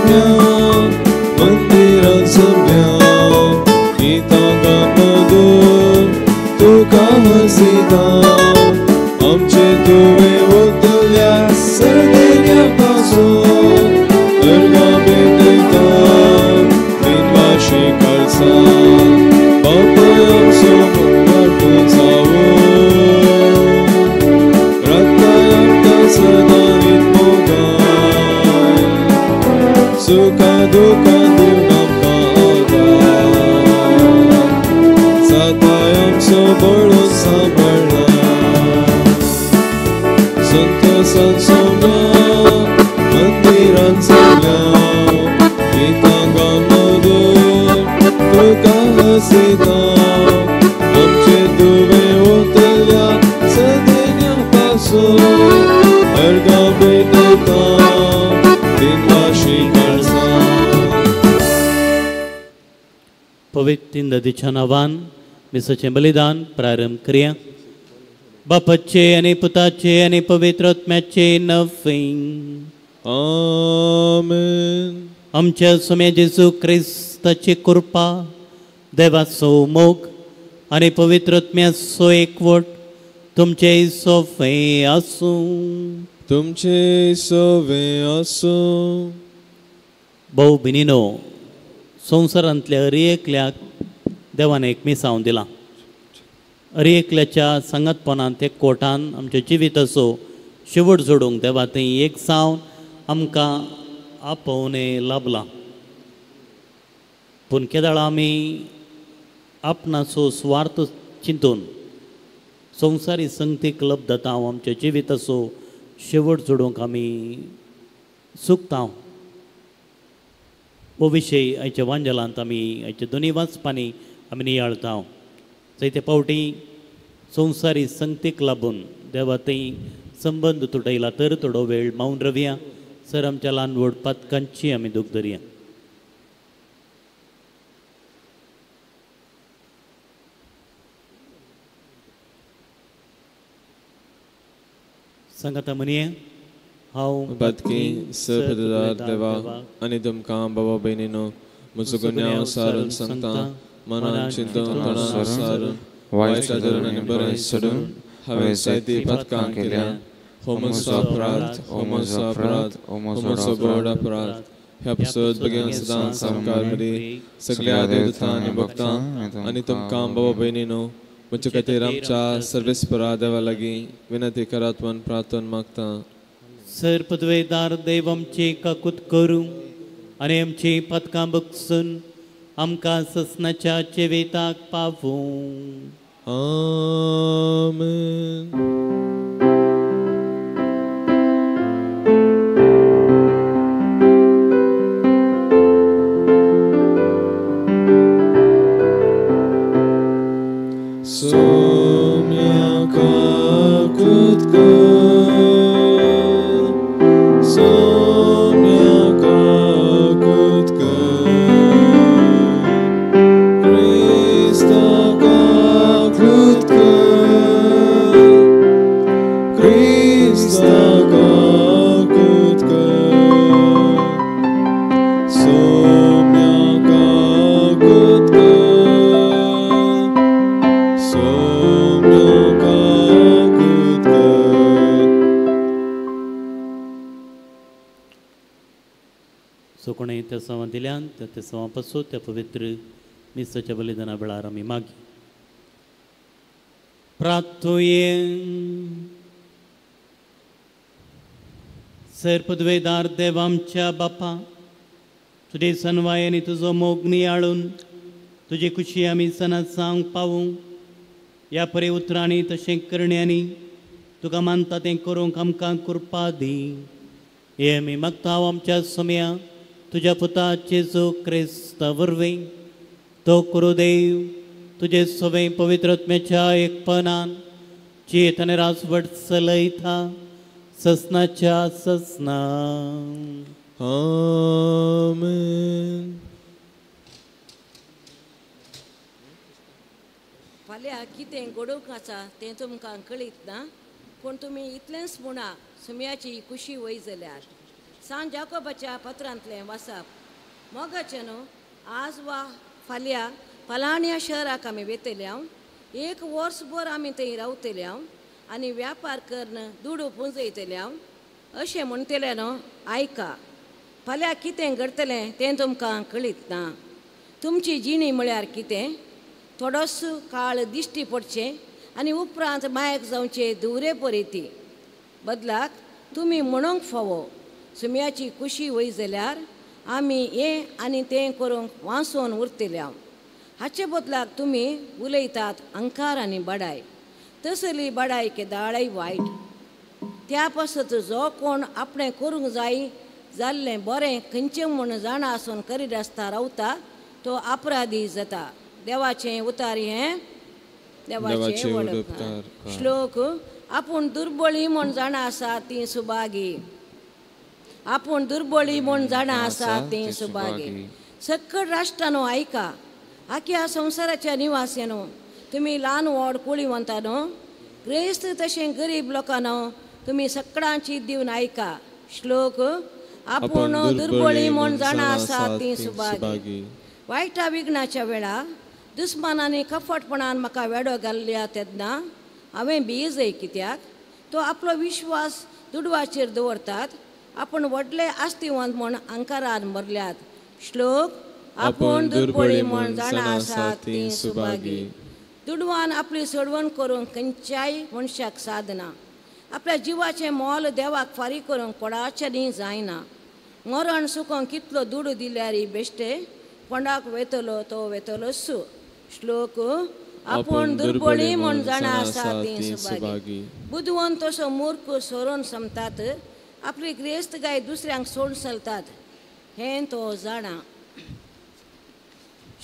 सोम्या मंदिरान सोम्या गीतां गावन मधूर तुका हसिता आमचे तुवें ओतल्या सदेन्या पासून अर्गां भेटयता दिनवाशी काळसा बापाय आमचो मुखार तूं जावो राखताय आमकां सदां रीत मोगान सुखा दुखां दिवन आमकां आदार जाताय आमचो बळो सांबाळना संतोसान सोम्या मंदिरान सोम्या गीतां गावन मधूर तुका हसिता आमचे तुवें ओतल्या सदेन्या पासून अर्गां भेटयता दिनवाशी काळसा. पवित्र नदीच्या नांवान मिसाचें बलिदान प्रारंभ करया. बापाचे आनी पुताचे आनी पवित्र आत्म्याचे नांवे. आमेन. आमच्या स्वामी जेजू क्रिस्ताची कृपा, देवाचो मोग आनी पवित्र आत्म्याचो एकवट तुमचे सोफे आसूं. तुमचे सोवे आसूं. भोव भिनीनो, संवसारांतल्या हर एकल्याक देवान एक मिसांव दिलां. हर एकल्याच्या सांगातपणांत एकवटान आमच्या जिविताचो शेवट जोडूंक देवा थंय एक सावन आमकां आपोवणें लाभलां. पूण केदळा आमी आपणाचो स्वार्थ चिंतून संवसारी संगतीक लब्धता आमच्या जिविताचो शेवट जोडूंक आमी चुकता. हो विशय आयच्या वांजलांत आमी आयच्या दोनूय वाचपांनी आमी नियाळता. जायते फावटी संवसारी संगतीक लागून देवा थंय संबंद तुटयला तर थोडो वेळ मावन रवया. सर आमच्या ल्हान व्हड पातकांची आमी दूख धरया. सांगाता म्हणये हांव पातकी सर्वदार देवा आनी तुमकां बाबा भयणीनो म्हजो गुन्यांव सारून सांगता मनान चिंतून तणान सारून वायट धरून आनी बरें सोडून हांवें जायतीं पातकां केल्या. हो म्हजो अपराध, हो म्हजो अपराध, हो म्हजो व्हड अपराध. ह्या पासत बेगीन सदांच सामकार मदीं सगळ्या देवतां आनी भक्तां आनी तुमकां बाबा भयणीनो म्हजे खातीर आमच्या सर्वेस्परा देवा लागीं विनंती करात म्हूण प्रार्थना मागता. सर पदवेदार देव आमची काकूत करूं आनी आमची पातकां बगसून आमकां ससनाच्या जिविताक पावूं. आमेन. सोम्या काकूत कर, सोम्या काकूत कर, क्रिस्ता काकूत कर, क्रिस्ता काकूत कर, सोम्या काकूत कर, सोम्या काकूत कर. सो कोणें त्या सवां दिल्यान त्या सवां पासून त्या पवित्र मिसाच्या बलिदाना वेळार आमी मागी प्रार्थुये. सर पदवेदार देव आमच्या बापा, तुजे सनवाय आनी तुजो मोग नियाळून तुजी खुशी आमी सनात सांग पावूं. ह्या परे उतरांनी तशें करण्यांनी तुका मानता तें करूंक आमकां कृपा दी. हे आमी मागता आमच्या सोम्या तुज्या पुता जेजू क्रिस्ता वरवीं. तो करू देव तुजे सवें पवित्र आत्म्याच्या एकपणान चेत आनी राजवट चलयता ससनाच्या ससना. आमेन. फाल्यां कितें घडोवंक आसा तें तुमकां कळीत ना, पूण तुमी इतलेंच म्हणा सुम्याची खुशी वय जाल्यार. सांत जाकोबाच्या पत्रांतलें वाचप. मोगाचें न्हू, आज वा फाल्यां फलाण्या शहराक आमी वेतले हांव, एक वर्सभर आमी थंय रावतले हांव आनी व्यापार करून दुडू पुंजयतले हांव अशें म्हणटलें न्हू. आयका, फाल्यां कितें घडटलें तें तुमकां कळीत ना. तुमची जिणी म्हळ्यार कितें? थोडोसो काळ दिश्टी पडचें आनी उपरांत मायक जावचे धुवरे परी ती. बदलाक तुमी म्हणूंक फावो, सुम्याची कुशी वय जाल्यार आमी हें आनी तें करूंक वांचोवन उरतले हांव. हाचे बदलाक तुमी उलयतात अहंकार आनी बडाय. तसली बडाय केदाळय वायट. त्या पासत जो कोण आपणें करूंक जाय जाल्लें बरें खंयचें म्हूण जाणा आसून करीत आसता रावता तो अपराधी जाता. देवाचें उतार हें देवाचें वडपकार. श्लोक. आपूण दुर्बळी म्हूण जाणा आसा ती सुभागी. आपूण दुर्बळी म्हूण जाणा आसा ती सुभागी. सकळ राष्ट्रानो आयका, आख्या संवसाराच्या निवास्यानो, तुमी ल्हान व्हड कुळीवंतानो, ग्रेस्त तशें गरीब लोकांनो, तुमी सगळ्यांची दिवन आयका. श्लोक. आपूण दुर्बळी म्हूण जाणा आसा ती सुभागी. वायटा विघ्नाच्या वेळा दुस्मानांनी कफटपणान म्हाका वेडो घाल्ल्या तेन्ना हांवें भियेजय कित्याक? तो आपलो विश्वास दुडवाचेर दवरतात, आपूण व्हडले आस्तिवंत म्हूण अंकारान मरल्यात. श्लोक. आपूण दुर्बळी म्हूण जाणा आसा ती सुभागी. दुडवान आपली सोडवण करूंक खंयच्याय मनशाक सादना. आपल्या जिवाचें मोल देवाक फारीक करूंक कोणाच्यानी जायना. मरण सुकोंक कितलो दुडू दिल्यार बेश्टे कोणाक वेतलो तो वेतलोच. श्लोक. आपूण दुर्बळी म्हूण जाणा आसा ती सुभागी. बुदवंत तसो मूर्ख सोरोन समतात, आपली ग्रेस्त गाय दुसऱ्यांक सोडून चलतात हें तो जाणा.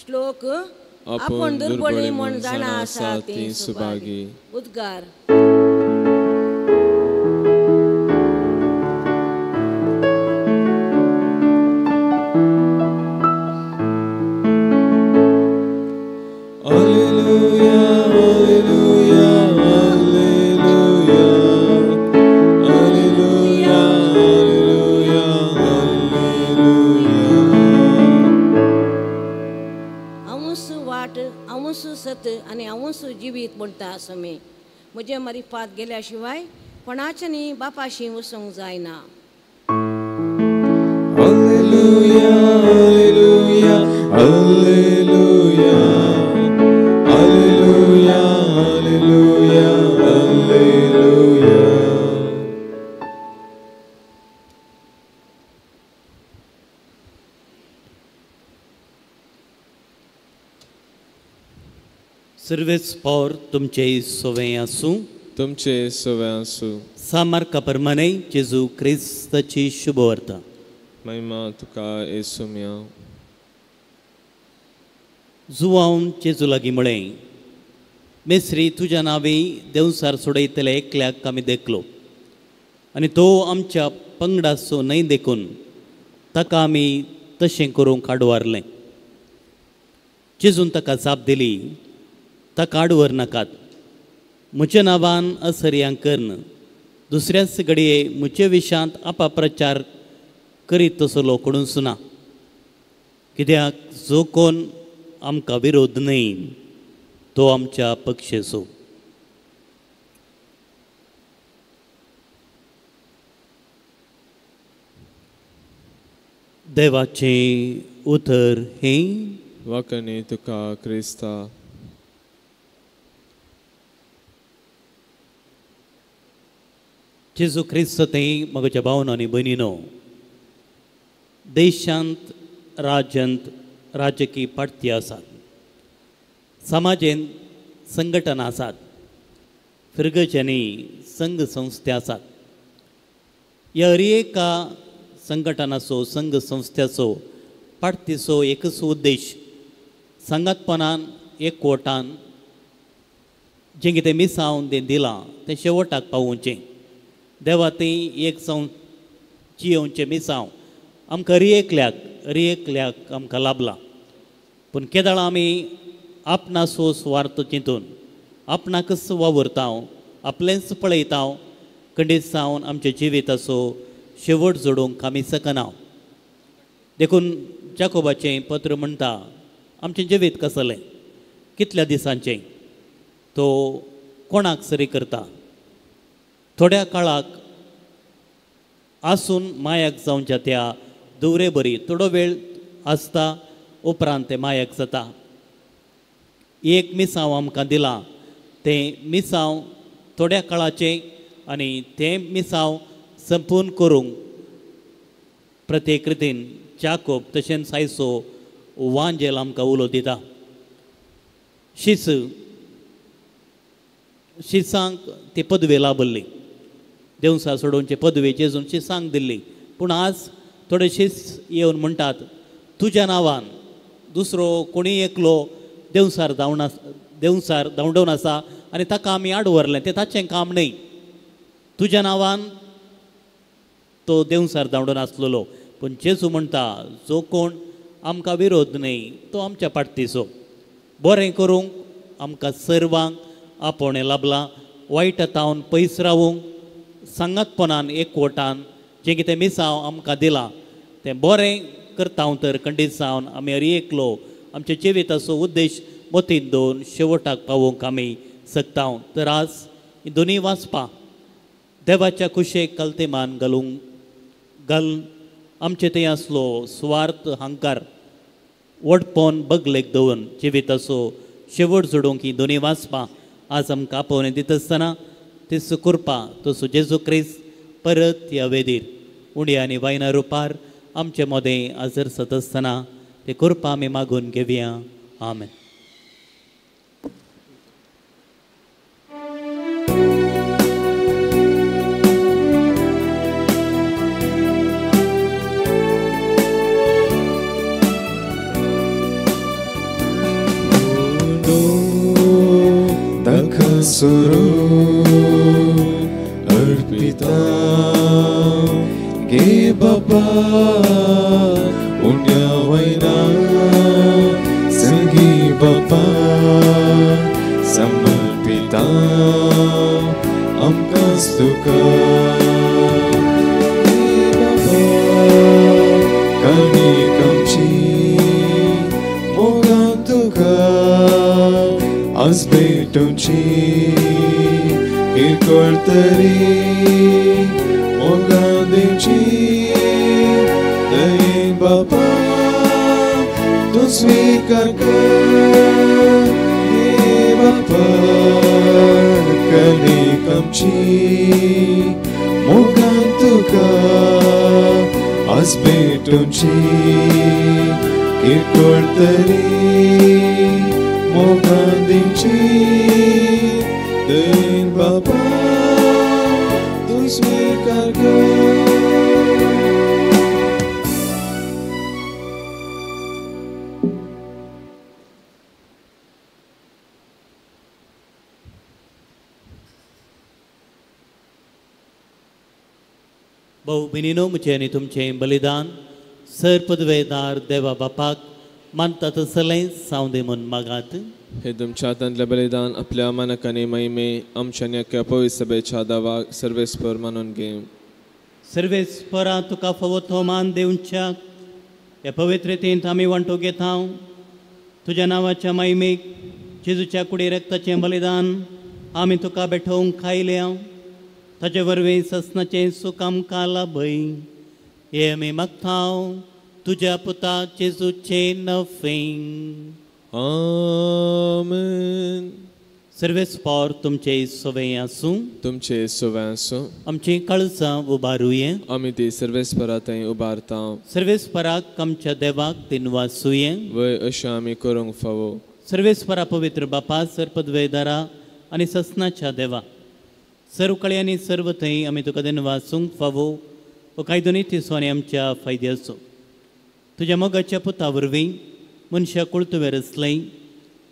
श्लोक. आपूण दुर्बळी म्हूण जाणा आसा ती सुभागी. उद्गार. म्हणटा समी म्हजे मारिफात गेल्या शिवाय कोणाच्या न्ही बापाशी वचूंक जायना. Hallelujah, hallelujah, hallelujah, hallelujah, hallelujah, hallelujah. सर्वेच पावर तुमचे सोवे आसूं. तुमचे सोवे आसूं. सामार्का प्रमाणे जेजू क्रिस्ताची शुभवार्ता. महिमा तुका येसुम्या. जुवावन जेजू लागीं म्हळें, मेस्त्री, तुज्या नांवी देंवसार सोडयतले एकल्याक आमी देखलो आनी तो आमच्या पंगडाचो न्हय देखून ताका आमी तशें करूंक आडवारलें. जेजून ताका जाप दिली, ताका आडवर नाकात. म्हज्या नांवान असर्यांक करून दुसऱ्याच घडये म्हजे विशांत अपाप्रचार करीत तसलो कोणूच ना. कित्याक जो कोण आमकां विरोध न्हय तो आमच्या पक्षेचो. देवाचें उतर हें. वाकणी तुका क्रिस्ता. जेजू क्रिस्त थंय म्हज्या भावनो आनी भयणीनो, देशांत राज्यांत राजकीय पार्टी आसात, समाजेंत संघटना आसात, फिरगजांनी संघ संस्था आसात. ह्या हर एका संघटनाचो संघ संस्थेचो पार्टीचो एकच उद्देश, सांगातपणान एकवटान जें कितें मिसावन तें दिलां तें शेवटाक पावोवचें. देवा थंय एक जावन जियोवचें मिसांव आमकां हर एकल्याक आमकां लाभलां. पूण केदळां आमी आपणाचो सुवार्थ चिंतून आपणाकच वावुरता, आपलेंच पळयता, खंडीत जावन आमच्या जिविताचो शेवट जोडूंक आमी शकना. देखून जाकोबाचें पत्र म्हणटा आमचें जिवीत कसलें, कितल्या दिसांचें, तो कोणाक सरी करता, थोड्या काळाक आसून मायाक जावच्या त्या दवरे बरी थोडो वेळ आसता, उपरांत तें मायाक जाता. एक मिसांव आमकां दिलां, तें मिसांव थोड्या काळाचें आनी तें मिसांव संपूर्ण करूंक प्रत्येक रितीन जाकोब तशेंच सायसो वांजेल आमकां उलो दिता. शिस शिसांक ती पदवी लाभल्ली, देवसा सोडोवचे पदवी जेजून शिसांक दिल्ली. पूण आज थोडे शीस येवन म्हणटात तुज्या नांवान दुसरो कोणीय एकलो देवसार धांवण देवसार धांवडोवन आसा आनी ताका आमी आड व्हरलें, तें ताचें काम न्हय. तुज्या नांवान तो देवसार धांवडोवन आसलेलो. पूण जेजू म्हणटा जो कोण आमकां विरोध न्हय तो आमच्या पार्टीचो. बरें करूंक आमकां सर्वांक आपोवणें लाभलां, वायट तावन पयस रावूंक सांगातपणान एकवटान जें कितें मिसांव आमकां दिलां तें बरें करता तर खंडीत जावन आमी हर एकलो आमच्या जिविताचो उद्देश मतींत दवरून शेवटाक पावोवंक आमी शकता. तर आज ही दोनूय वाचपां देवाच्या कुशेक कलतेमान घालूंक घाल आमचे थंय आसलो सुवार्थ हंकार वडपोन बगलेक दवरून जिविताचो शेवट जोडूंक ही दोनूय वाचपां आज आमकां आपोवणें दिता आसतना तेचो कृपा तसो जेजू क्रिस्त परत ह्या वेदीर उंड्या आनी वायना रुपार आमचे मदें हाजर जाता आसतना ते कृपा आमी मागून घेवया. आमेन. सुरू अर्पिता गे बाबा उण्या वयना संगी बाबा समर्पिता आमकां तुका गे बाबा काणीक आमची मोगान तुका आज भेटोवची किरकोळ तरी मोगान दिवची दयेन बाबा तूं स्विकार कर गे बाबा कणीक आमची मोगान तुका आज भेटोवची किरकोळ तरी मोगान दिवची दयेन बाबा तूं स्विकार कर. भाऊ भयणीनो, म्हजें आनी तुमचें बलिदान सर पदवेदार देवा बापाक मानता तसलें जावं दी म्हूण मागात. हे तुमच्या हातांतलें बलिदान आपल्या मानक आनी महिमे आमच्या न्याक्या पवित्र सभेच्या दावाक सर्वेस्पर मानून घे. सर्वेस्परा तुका फावो तो मान दिवच्याक ह्या पवित्रतेंत आमी वांटो घेता. तुज्या नांवाच्या महिमेक जेजूच्या कुडी रक्ताचें बलिदान आमी तुका भेटोवंक आयल्या. ताचे वरवीं ससनाचें सूख आमकां लाभय हें आमी मागता तुज्या पुता जेजूचें नफें. आमेन. सर्वेस्पर तुमचे सवे आसूं. तुमचे सवे आसूं. आमची काळजां उबारुये. आमी ती सर्वेस्परा थंय उबारता. सर्वेस्पराक आमच्या देवाक दिनवासुये. वय अशें आमी करूंक फावो. सर्वेस्परा पवित्र बापा सरपदवेदारा आनी ससनाच्या देवा सर्व कळे आनी सर्व थंय आमी तुका दिनवासूंक फावो हो कायदो नीतीचो आनी आमच्या फायद्याचो. तुज्या मोगाच्या पुता वरवीं मनशां कुळतुवेर आसलें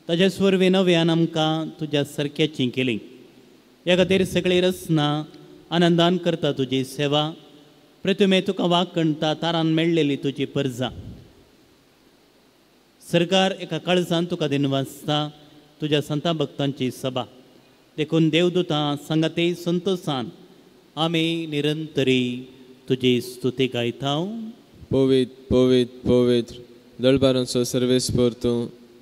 ताज्याच वरवीं नव्यान आमकां तुज्या सारक्याची केली. ह्या खातीर सगळी रचना आनंदान करता तुजी सेवा. प्रतिमे तुका वाकणता तारान मेळ्ळेली तुजी परजा. सरकार एका काळजान तुका दिनवासता तुज्या संता भक्तांची सभा. देखून देवदूतां सांगाते संतोशान आमी निरंतरी तुजी स्तुती गायता. पवित्र पवित्र पवित्र दळबारांचो सर्वेस्पर तूं,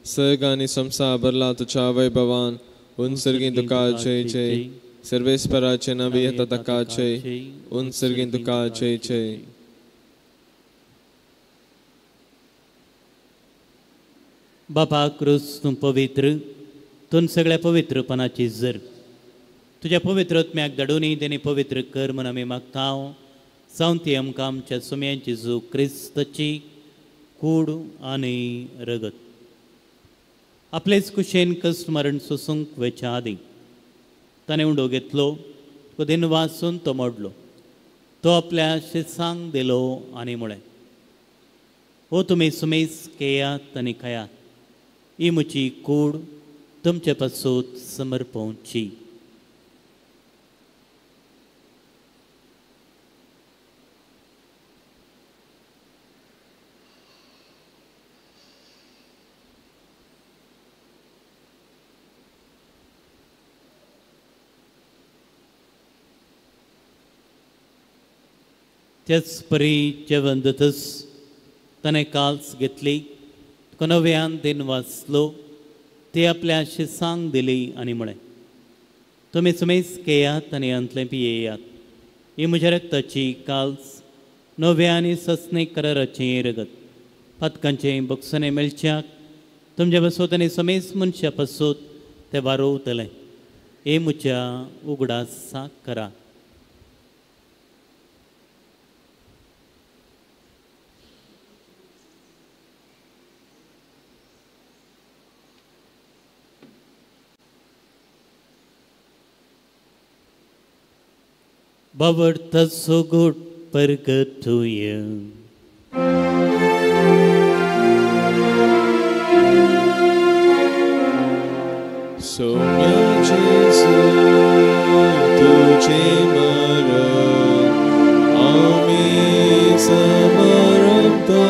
सर्ग आनी संवसार भरला तुज्या वैभवान. उन सर्गीं तुका जय जय. सर्वेस्पराचे नांवी येता ताका जय. उन सर्गीं तुका जय जय. बापा क्रूस तूं पवित्र, तूं सगळ्या पवित्रपणाची जर तुज्या पवित्र आत्म्याक धाडून तेणी पवित्र कर म्हूण आमी मागता. जावन ती आमकां आमच्या सुम्यांची जेजू क्रिस्ताची कूड आनी रगत आपलेच कुशेन कश्ट मरण सोसूंक वेच्या आदीं ताणें उंडो घेतलो, तो दिन वाचून तो मोडलो, तो आपल्या शिसांक दिलो आनी म्हळें, हो तुमी सुमेस केयात आनी खायात, ही म्हजी कूड तुमचे पासून समर्पवची. त्याच परी जेवण जातच ताणें काल्स घेतली, तुका नव्यान दिन वाचलो, ती आपल्या शिसांक दिली आनी म्हळें, तुमी सुमेस केयात आनी अंतलें पियेयात, ही म्हज्या रक्ताची काल्स नव्या आनी ससने कराराचें रगत, पातकांचें बक्षणें मेळच्याक तुमच्या पासत आनी समेस मनशा पासत तें वारोवतलें. हे म्हज्या उगडासाक करा. बावडताचो गोड परगटूया. सोम्या जेजू तुझे मरण आमी समर्पता,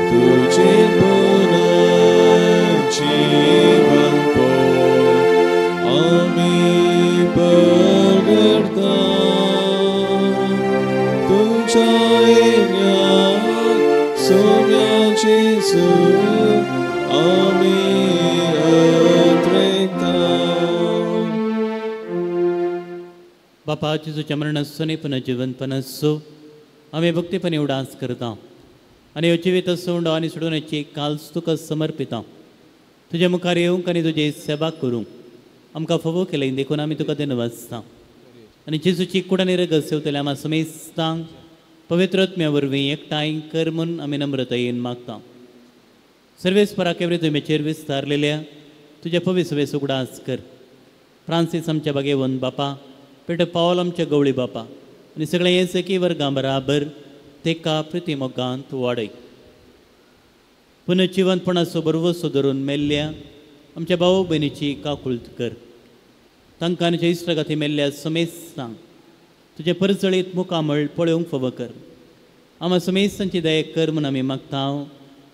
तुझे पुनर्जीवन आमी परगटता, तुझ्या येण्याक सोम्या जेजू आमी अत्रेता. बापा जेजूच्या मरणाचो पुनः जिवनपणाचो आमी भक्तीपणी उडास करता आनी ह्यो जिवीत सोंड आनी सोडोवण्याची काल्स तुका समर्पिता. तुज्या मुखार येवंक आनी तुजी सेवा करूंक आमकां फावो केलें देखून आमी तुका धन्यवाद. आनी जेजूची कूड आनी रगत सेवतल्या आमा समेस्तांक पवित्र आत्म्या वरवीं एकठांय कर म्हूण आमी नम्रतायेन मागता. सर्वेस्परा केवरी तुमेचेर विस्तारलेल्या तुज्या पवित्र उगडास कर. फ्रांसीस आमच्या बागेवन बापा, पेट पावल आमच्या गवळी बापा आनी सगळें हे सखी वर्गां बराबर तेका प्रिती मोगांत वाडय. पुनर्जिवनपणाचो बरवसो धरून मेल्ल्या आमच्या भाव भयणीची काकुळट कर. तांकां आनी इश्टागाती मेल्ल्या समेस्तांक तुजें परजळीत मुखामळ पळोवंक फावो कर. आमा समेस्तांची दया कर म्हूण आमी मागता.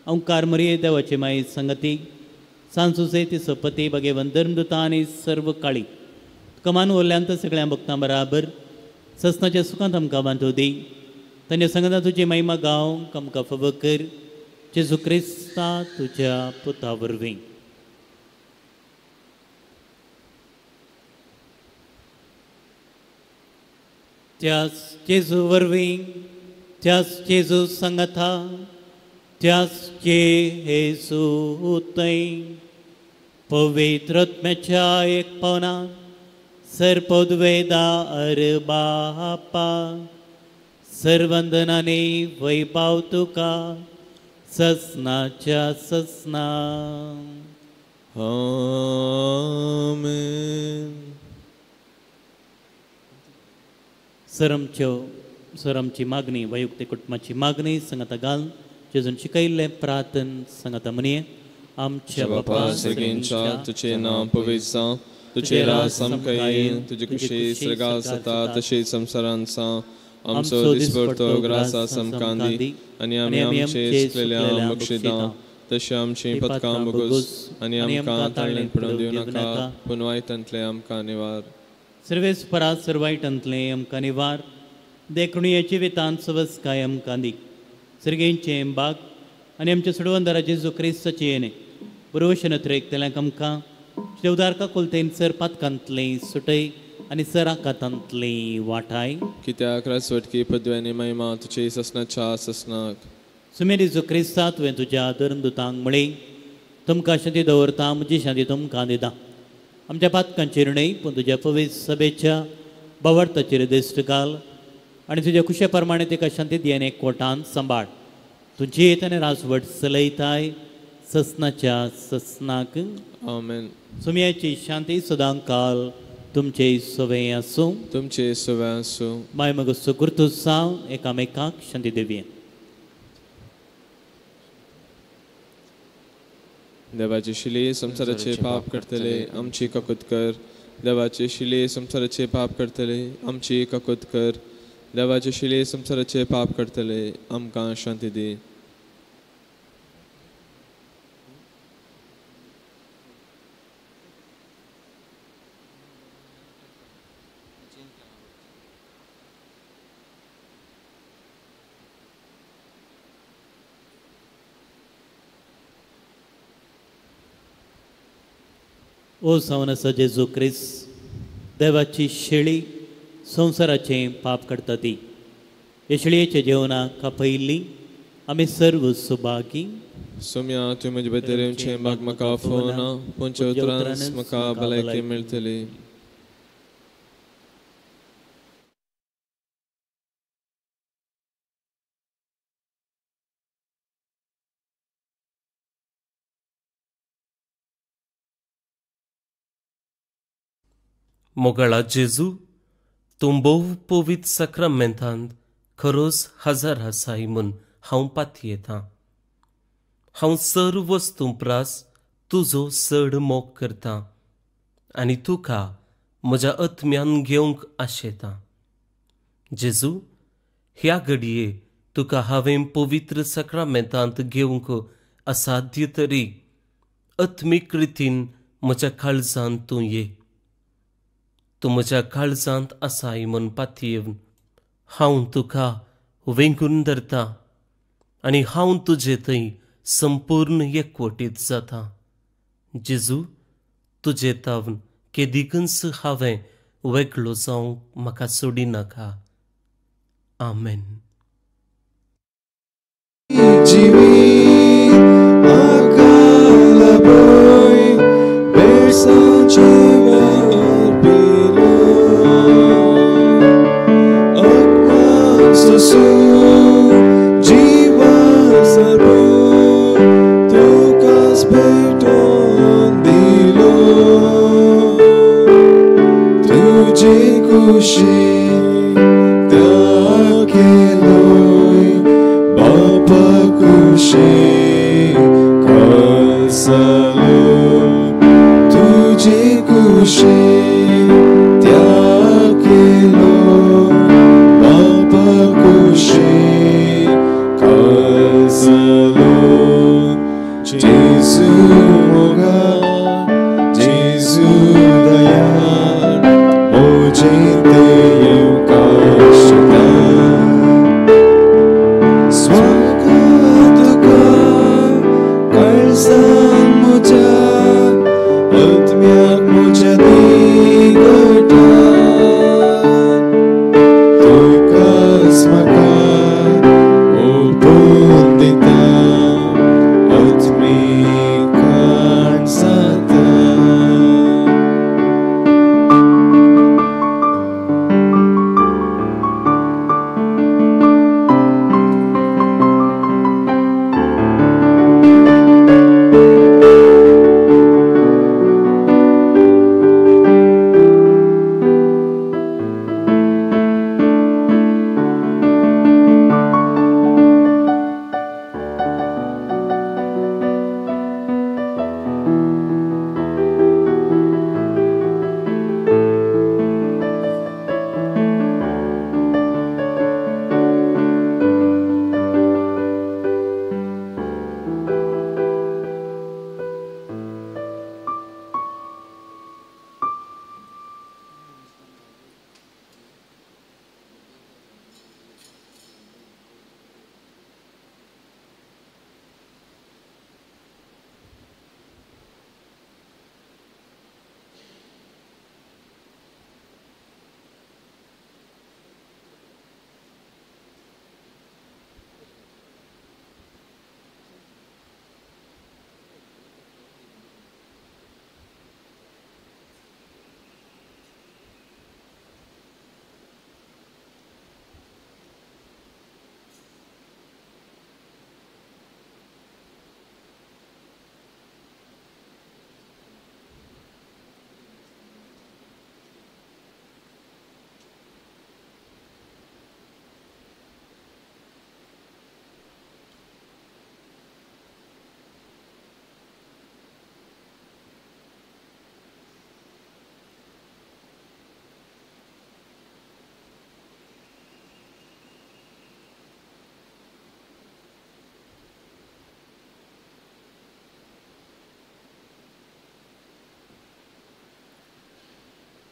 ओंकार मरिये देवाची माई संगती सांसुसे ती सपती बागेवन धर्मदुता आनी सर्व काळी कमान उरल्यांत सगळ्या भक्तां बराबर ससनाच्या सुखांत आमकां बांदू दी. तांच्या संगता तुजी महिमा गावंक आमकां फावो कर. जेजू क्रिस्ता तुज्या पुता वरवीं. त्याच जेजू वरवीं, त्याच जेजू संगता, त्याच जेजू थंय पवित्र आत्म्याच्या एकपणा सर्पद्वेदा अर बापा सर्वंदनाने वैभाव तुका ससनाच्या ससना. आमेन. सर आमची मागणी वैयक्तीक कुटुंबाची मागणी संगता घाल जेजून शिकयल्लें प्रार्थन संगता म्हणये. आमच्या बापा सर्गींच्या तुझे नांव पवित्र जावं, तुझे राज आमकां येवन, तुजी खुशी सर्गात जाता तशी संवसारांत जावं. आमचो दिसपडतो ग्रास आमकां दी आनी आमी आमचे चुकलेल्या बक्षिता तशें आमचीं पदकां बगूस आनी आमकां ताळणेंत पडून दिवं नाका, पूण वायटांतलें आमकां निवार. सर्वेस्परा सर्वायटांतलें आमकां निवार देखून ह्या जिवितांत सवसकाय आमकां दी. सर्गेंचें बाग आनी आमच्या सोडवंदारा जेजू क्रिस्ताचें येणें बरोवशें नत्रेक आमकां देवदार काकुलतेन सर पातकांतलें सुटय आनी सर आकातांतलें वाटाय. कित्याक राजवटकी पदवी आनी महिमा तुजी ससनाच्या ससनाक. सुमेर जेजू क्रिस्ता तुवें तुज्या धर्मदुतांक म्हळें तुमकां शांती दवरता म्हजी शांती तुमकां दिता. आमच्या पातकांचेर न्हय पूण तुज्या पवित्र सभेच्या भावार्थाचेर दिश्ट घाल आनी तुज्या कुशे प्रमाणे तिका शांती दी आनी एकवटान सांबाळ. तुजी येत आनी राजवट चलयताय ससनाच्या ससनाक. आमेन. सुमयाची शांती सदां काल तुमचे सवे आसूं. तुमचे सवे आसूं. माय मग सुकृत सावन एकामेकाक शांती दिवया. देवाचे शिले संवसाराचे पाप करतले आमची काकूत कर. देवाचे शिले संवसाराचे पाप करतले आमची काकूत कर. देवाचे शिले संवसाराचे पाप करतले आमकां शांती दी. ओ सावन जेजू क्रिस्त देवाची शेळी संवसाराचें पाप काडटा ती ह्या शेळयेच्या जेवणाक कापयल्ली आमी सर्व सुभागी. सोम्या तुवें म्हजे भितर येवचें बाग म्हाका आफोवना पूण उतरांच म्हाका भलायकी मेळटली. मोगाळा जेजू तूं भोव पवित्र साक्रामेंतांत खरोच हजर आसाय म्हूण हांव पातयेतां. हांव सर्व वस्तूं प्रास तुजो चड मोग करतां आनी तुका म्हज्या आत्म्यान घेवंक आशेतां. जेजू ह्या घडये तुका हांवें पवित्र साक्रामेंतांत घेवंक असाध्य तरी आत्मीक रितीन म्हज्या काळजांत तूं ये. तूं म्हज्या काळजांत आसाय म्हूण पातयेवन हांव तुका वेंगून धरता आनी हांव तुजे थंय संपूर्ण एकवटीत जाता. जेजू तुजे तावन केदिकूच हांवें वेगळो जावंक म्हाका सोडिनाका. आमेन.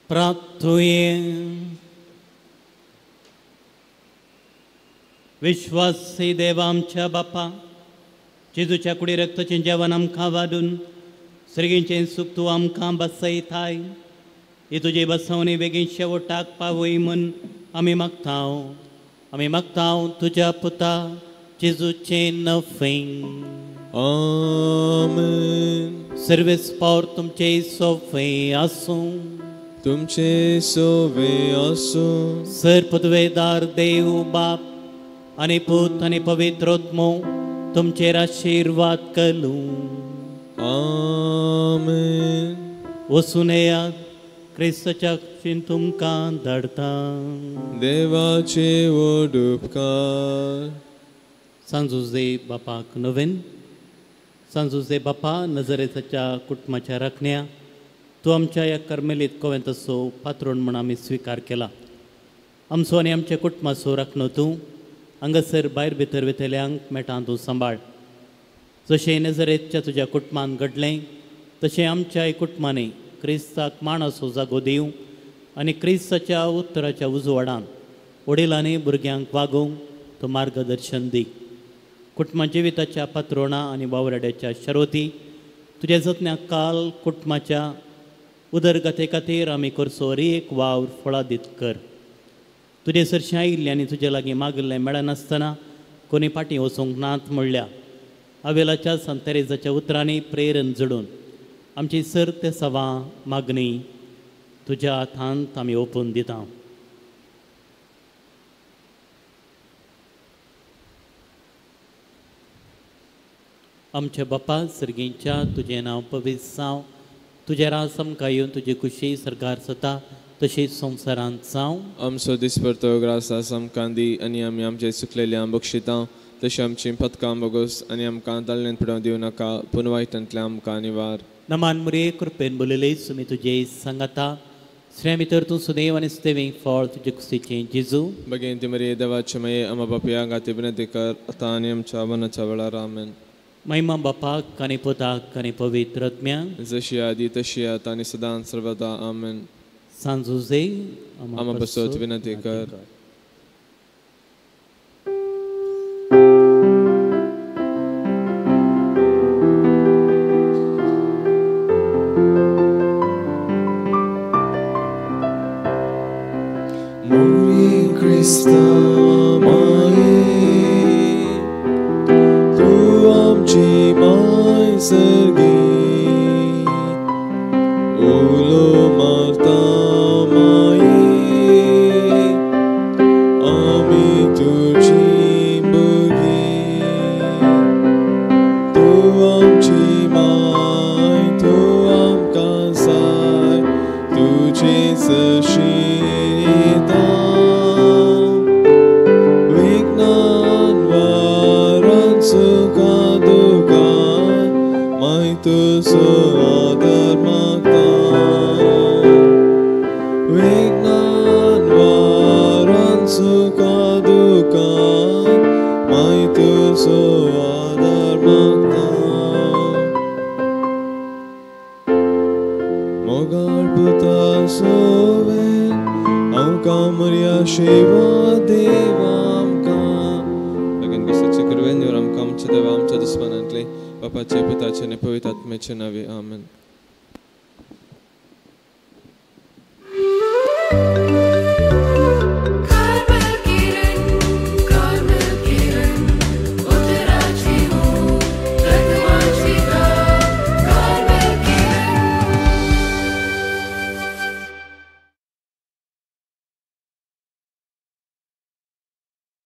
प्रार्थुये. विश्वासी देवा आमच्या बापा, जेजूच्या कुडी रक्ताचें जेवण आमकां वाडून सर्गींचें सूख तूं आमकां बसयताय. ही तुजी बसवणी बेगीन शेवटाक पावय म्हूण आमी मागताव. आमी मागताव तुज्या पुता जेजूचें नफें. आमेन. सर्वेस पावर तुमचे सोफे आसूं. तुमचे सोवे आसूं. सर पदवेदार देव बाप आनी पूत आनी पवित्र आत्मो तुमचेर आशिर्वाद करूं. आमेन. वचून येयात, क्रिस्ताच्या कुशीन तुमकां धाडटा. देवाचे व्हड उपकार. सांजुजे बापाक नवीन. सांजुजे बापा, नजरेच्या कुटुंबाच्या राखण्या, तूं आमच्या ह्या कर्मेलीत कोवेंताचो पात्रोण म्हूण आमी स्विकार केला. आमचो आनी आमच्या कुटुंबाचो राखणो तूं हांगासर भायर भितर वेतल्यांक मेटां तूं सांबाळ. जशें नजरेच्या तुज्या कुटुंबान घडलें तशें आमच्याय कुटुंबांनी क्रिस्ताक माणाचो जागो दिवं आनी क्रिस्ताच्या उत्तराच्या उजवाडान वडिलांनी भुरग्यांक वागोवंक तूं मार्गदर्शन दी. कुटुंबा जिविताच्या पात्रोणा आनी वावराड्याच्या शर्वती तुज्या जतन्याक काल कुटुंबाच्या उदरगते खातीर आमी करचो एक वावर फळादीत कर. तुजे सरशीं आयिल्लें आनी तुजे लागीं मागिल्लें मेळनासतना कोणी फाटीं वचूंक नात म्हणल्या आवेलाच्या संत तेरेजाच्या उतरांनी प्रेरण जोडून आमची सर ते सवा मागणी तुज्या हातांत आमी ओपून दिता. आमच्या बापा सर्गींच्या तुजें नांव पवित्र जावं, तुजें राज आमकां येवन तुजी खुशी सरकार जाता तशी संवसारांत जावं. आमचो दिसपडतो ग्रास आमकां दी आनी आमी आमचे चुकलेल्या बक्षितां तशें आमची पथकां बोगस आनी आमकां ताळ्यांत पडोवंक दिवं नाका पूण वायटांतल्या आमकां निवार. नमान मुरे कृपेन बोलयले सुमी तुजे सांगाता स्त्रियां भितर तूं सुदैव आनी सुदैवीक फळ तुजे कुशीचें जेजू. भगिनी मरे देवाचे माये आमा बापया गाती विनंती कर आतां आनी आमच्या मनाच्या वेळार. आमेन. महिमा बापाक आनी पुताक आनी पवित्र आत्म्याक, जशी आदी तशी आतां आनी सदां सर्वदा. आमेन. सांजुजे आमा बसोत विनंती कर.